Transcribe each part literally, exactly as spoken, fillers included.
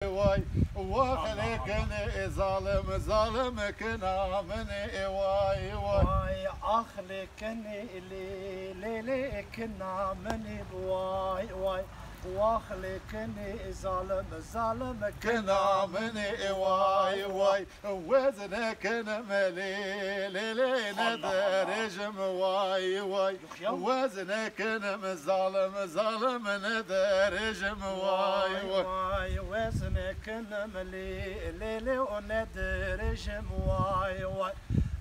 Way, wax lê kinê zalim, zalim kina min ê, way, way. Way, ax lê kinê lê, lê, lê kina min ê, way, way. Wax lê kinê zalim, zalim kina min ê, way, way. Wez nekinim lê, lê, lê, ne dirêjim, way, way. Wez nekinim zalim, zalim ne dirêjim, way, way. Wez nekinim lê, lê, lê, o ne dirêjim, way, way.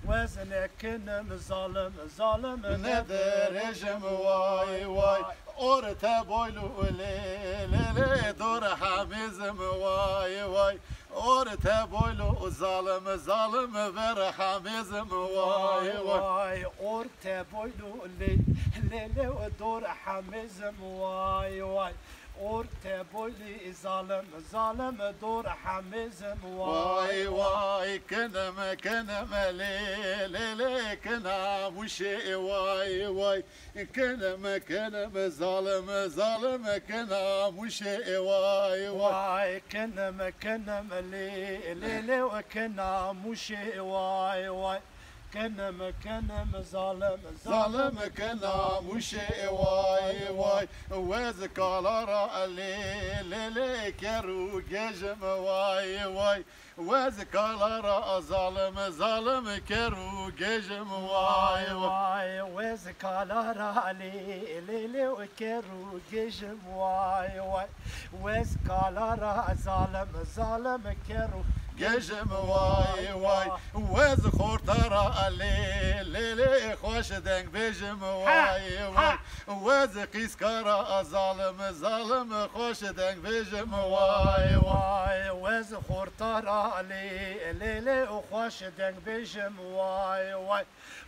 Wez nekinim zalim, zalim ne dirêjim, way, way. Orte boylu lê, lê, lê, dor hamêzim, way, way. Orte boylu zalim, zalim ver hamêzim, way, way. Way, orte boylu lê, lê, lê, dor hamêzim, way, way. Orte boylu zalim, zalim dor hamêzim, way, way. Way, way, kinim, kinim lê, lê, lê, kina muşê, way, way. Kinim, kinim zalim, zalim kina muşê, way, way. Way, kinim, kinim lê, lê, lê, kina muşê, way, way. Kinim, kinim zalim, zalim kina muşê, way, way. Wez kalara lê, lê, lê, ker û gejim, way, way. Wez kalara zalim, zalim ker û gejim, way, way. Wez kalara lê, lê, lê, ker û gejim, way, way. Wez kalara zalim, zalim ker û gejim, way, way. Wez xortara lê, lê, lê, xweş deng bêjim, way, way. Wez qîskara zalim, zalim xweş deng bêjim, way, way. Wez xortara lê, lê, lê, xweş deng bêjim, way, way.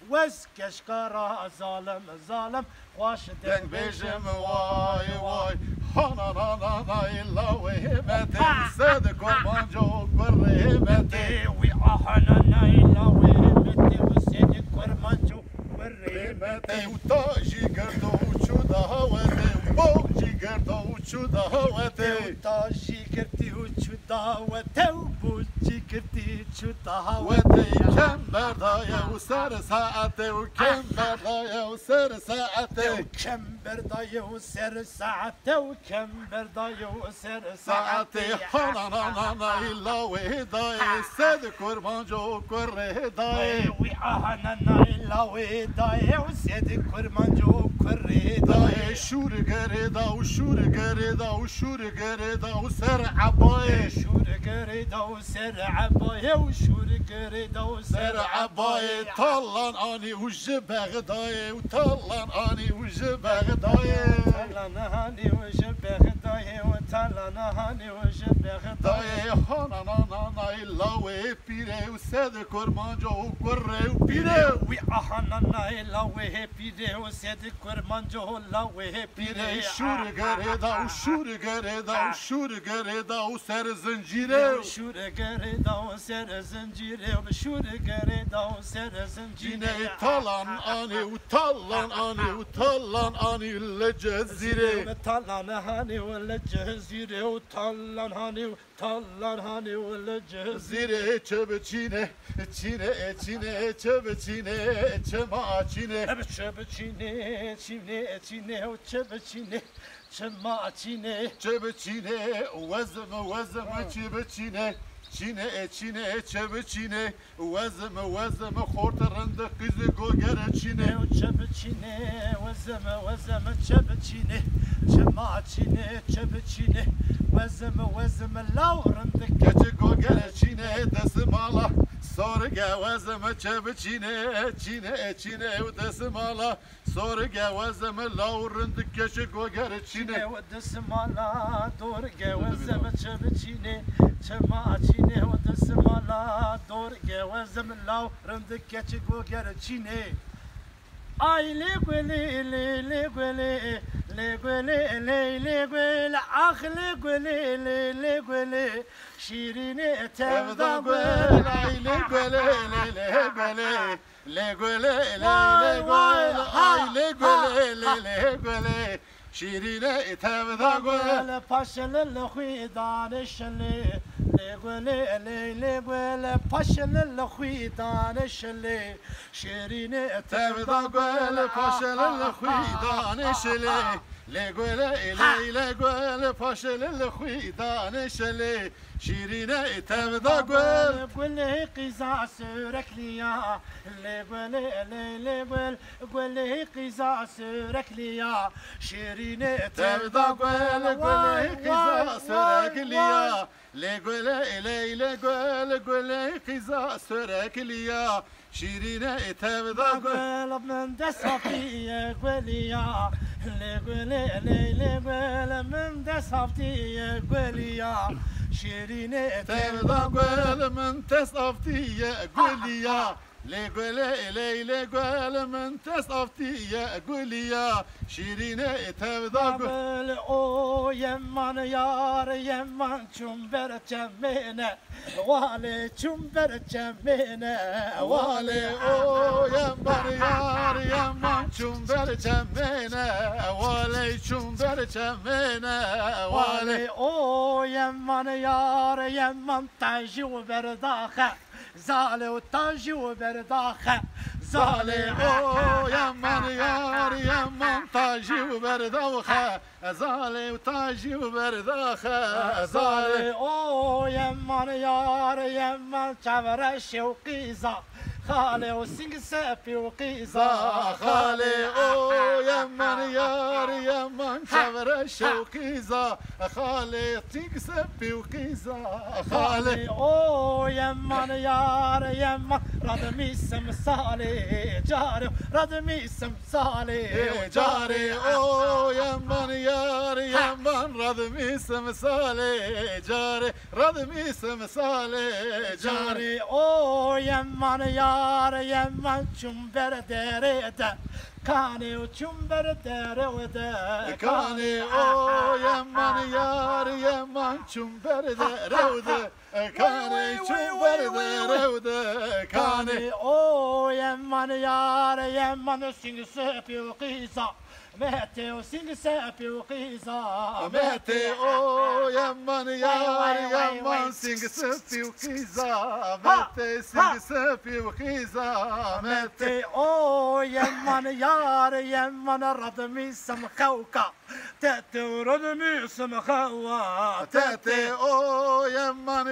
Wez keşkara zalim, zalim xweş deng bêjim, way, way. Hanananay lawê hêmetê, sed kurmanco kurê hêmetê. Wî ahananay lawê hêmetê, sed kurmanco kurê hêmetê. Û ta jî girto û çû dahawetê, û baw jî girto û çû dahawetê. Û ta jî girtî û çû dahawetê, û baw jî girtî çû dahawetê. Kem berdaye û ser saetê, û kem berdaye û ser saetê. Û kem berdaye û ser saetê, û kem berdaye û ser saetê. Saetê hanananay lawê dayê, sed kurmanco kurê dayê. Wî ahananay lawê dayê û sed kurmanco kurê dayê. Dayê şûr gerê da û şûr gerê da û şûr gerê da û ser ebayê. Şûr gerê da û ser ebayê û şûr gerê da û ser ebayê. Talan anî û ji Bexdayê û talan anî û ji Bexdayê. Talan anî û ji Bexdayê û talan anî û ji Bexdayê. Dayê hanananay lawê pîrê û sed kurmanco û kurê û pîrê. Wî ahananay lawê pîrê û sed kurmanco lawê pîrê. Pîrê şûr gerê da û şûr gerê da û şûr gerê da û ser zincîrê. Şûr gerê da û ser zincîrê, şûr gerê da û ser zincîrê. Cînê talan anî û talan anî û talan anî li Cezîrê. Talan hanî û li Cezîrê û talan hanî û talan hanî û li Cezîrê. Çi biçîne, çîne, çîne, çi biçîne, çi ma çîne. Çi biçîne, çîne, çîne, çi biçîne. Çima çînê? Çi biçînê? Wezim, wezim, çi biçînê? Çînê, çînê, çi biçînê? Wezim, wezim, xort rind qîz gogere çînê. Ew çi biçînê? Wezim, wezim, çi biçînê? Çima çînê? Çi biçînê? Wezim, wezim, law rind keçi gogere çînê. Desmala sorge wezim, çi biçînê? Çînê, çînê, ew desmala. Sorge wezim law rind keçi goger çînê. Çînê û dismala dorge wezim çi biçînê. Çima çînê û dismala dorge wezim law rind keçi goger çînê. Ay lê gulê lê lê gulê lê gulê lê lê gul ax lê gulê lê lê gulê şîrînê tevda gul ay lê gulê lê lê gulê. Lê gulê, lê, lê gulê, ay lê gulê, lê, lê gulê. Şîrîne ê tevda gul. Gul paşilil xwî danişilê. Lê gulê lê lê gul paşilil xwî danişilê. Şîrîne ê tevda gul paşilil xwî danişilê. Lê gulê lê lê gul paşilil xwî danişilê. Şîrîne ê tevda gul. Gulê qîza sürekliya. Lê gulê lê lê gul. Gulê qîza sürekliya, şîrînê tevda gul, gulê qîza sürekliya. Lê gulê lê lê gul, gulê qîza sürekliya, şîrînê tevda gul. Gul min dest aftiye guliya, lê gulê lê lê gul min dest aftiye guliya, şîrînê tevda gul min dest aftiye guliya. Lê gulê lê lê gul min dest aftiye guliya, şîrînê ê tevda gul. Gul o yeman yar yeman çûm ber çemêne, walê çûm ber çemêne, walê o yeman yar yeman çûm ber çemêne, walê çûm ber çemêne, walê o yeman yar yeman tajî û berdaxe. Zalê û tajî û berdaxe. Zalê o yeman yar yeman tajî û berdaxe. Zalê û tajî û berdaxe. Zalê o yeman yar yeman çevre şewqîza. Xalê û sing sepî û qîza. Xalê o yeman yar yeman çevre şewqîza. Xalê sing sepî û qîza. Xalê o yeman yar yeman radimî simsalê carê radimî simsalê carê o yeman yar yeman radimî simsalê carê radimî simsalê carê o yeman yar yeman çûm ber derê de. Kanê û çûm ber dere û de. Kanê o yeman yar yeman çûm ber dere û de. Kanê çûm ber dere û de. Kanê o yeman yar yeman sing sepî û qîza. Metê û sing sepî û qîza. Metê o yeman yar yeman sing sepî û qîza. Metê sing sepî û qîza. Metê o yeman yar yeman radimî sim xewka. Tete û radimî sim xewa. Tete o yeman